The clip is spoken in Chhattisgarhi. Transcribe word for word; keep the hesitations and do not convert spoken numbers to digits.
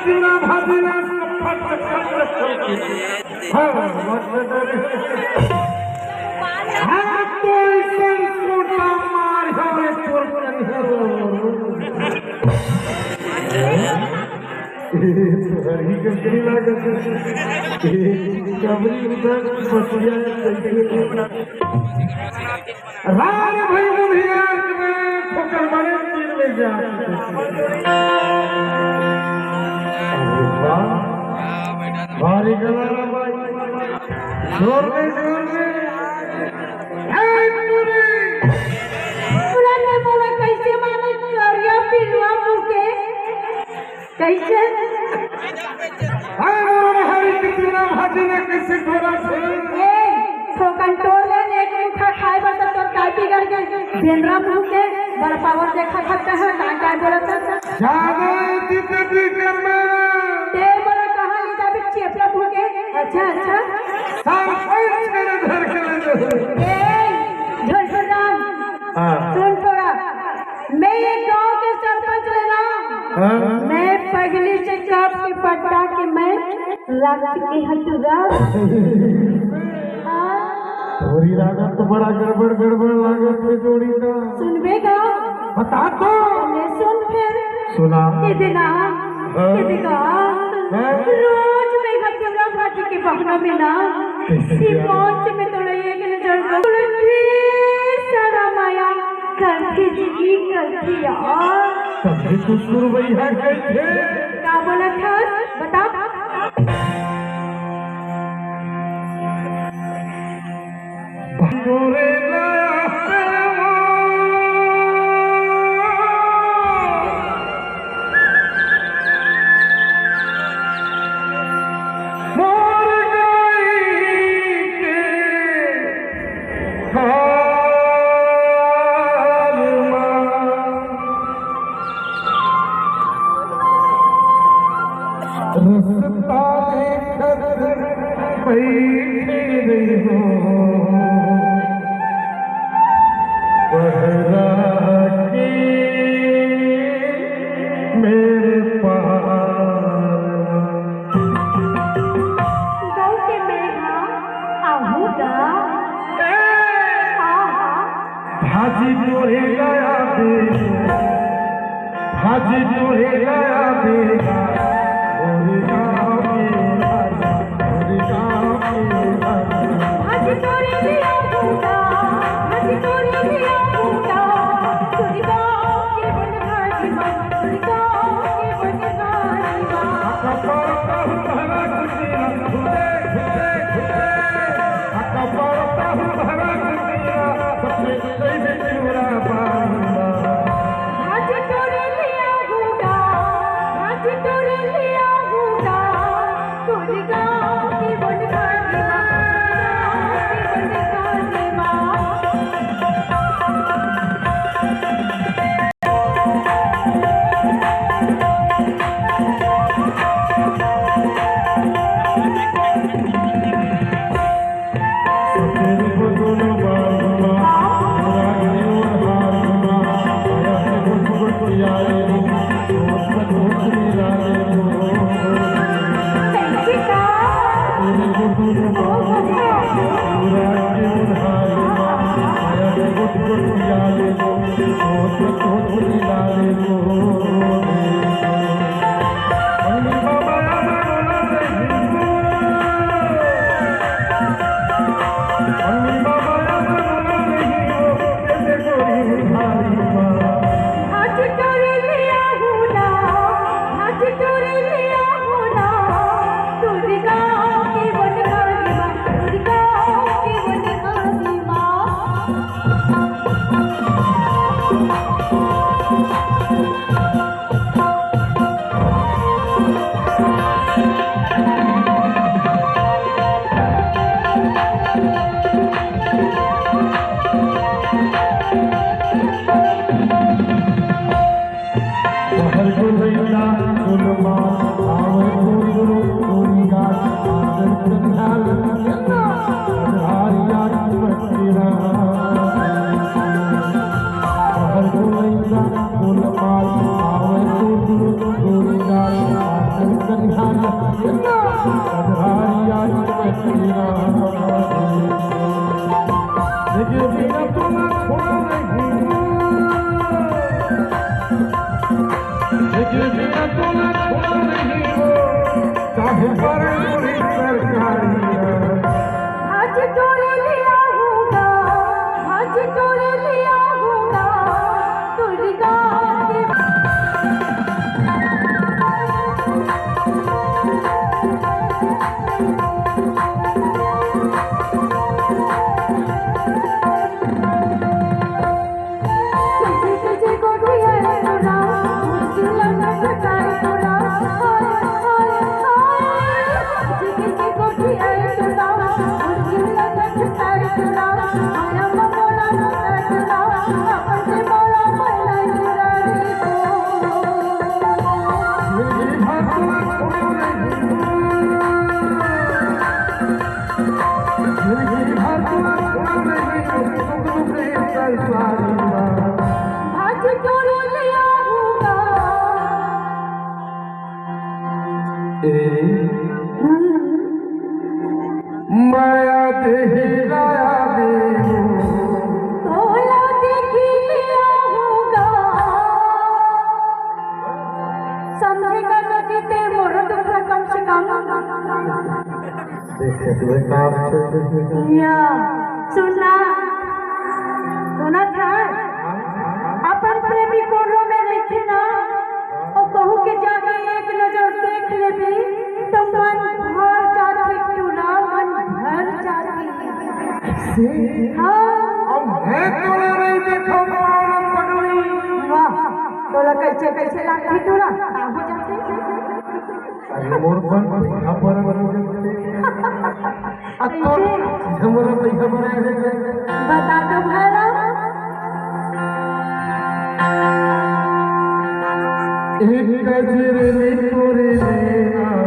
चूड़ा भाजी ला सब फट फट फट फट। हाँ, मत डरे। हाँ, तो ऐसन सोटा मार हवे तोर करिया। ए, तोहर ही कंपनी लागत हे। ए, कबरी उधर बतिया कैसे? राम भाई बुढ़िया के ठोकर मारे तीर में जा। अरे वाह, भारी गला रे भाई। जोर में, जोर में। हे टूरी। पूरा ने बोला कैसे मारे करिया पिलवा मुँह के? कैसे? हाय मोर हरी के चूड़ा भाजी ला कैसे घोरत हे? ए, थोकन टोर ले ने एक मुठा खाए बर त तोर काय बिगड़ गे? बेंदरा मुँह के बड़ पावर देखा खत्ता है, काय काय बोलत है? जादा एती तेती कर मैं। ते बोला कहाँ ले जाबे चेपला मुँह के? अच्छा, अच्छा। सरपंच के धर के ले जाबे। ए, झोलझोलराम। हाँ। सुन थोड़ा। मैं ये गांव के सरपंच रहना। हाँ। मैं पहली से कब के पट्टा के मैं रख चुकी हूँ तुरा। हाँ। तोरी लागत तो बड़ा गड़बड़ गड़बड़ लागत हे जोड़ी का। सुनबे गा? बता तो। ले सुन फिर। सुना। इतना, हाँ। इतना। हाँ। रोज मैं हथुरा घाट के बहना में ना, कैसे? सिपोंच में तोड़े एक नजर को। सारा माया करती जी, करती यार। तभी तो सुरवैया कहते। का बोला था? बता। रस्ता देखत बइठे रहिहूँ, बहरा के मेर पार। गऊ के मेर हा आहू गा। ए! आहा। भाजी तोरे लाया बेगा, भाजी तोरे लाया बेगा, तोरे गाँव के भाजी, तोरे गाँव के भाजी। भाजी तोरे लिया बूटा, भाजी तोरे लिया बूटा, तोरे गाँव के बन भाजी बा, तोरे गाँव के बन भाजी बा। कपार का भरा कुटिया, घुटे, घुटे, घुटे। कपार का भरा कुटिया, सबसे आज तोरे ले आऊंगा, आज तोरे ले आऊंगा, दुर्गा के। माया देही लाया देहू। तोला देखी लिया होगा। समझेगा तो जीते मोरो दुख कम से कम। देखे तुम्हें काम चल रही है। या, सुना, सुना था? अपन प्रेमी कोनो में रहिथे ना, अउ कहूँ के जाके एक नजर देख लेबे, त मन भर जाथे टूरा, मन भर जाथे। से? हाँ। अब मैं तोला नहीं देखा, पावना पगली। वाह, तोला कैसे, कैसे लागथे टूरा? का हो जाथे? अरे मोर बन, बइहा बरन हो जाथे। आ तो हमर बइहा बरन हो जाथे। बता दो भैरव। एक गजर में तोरे नैना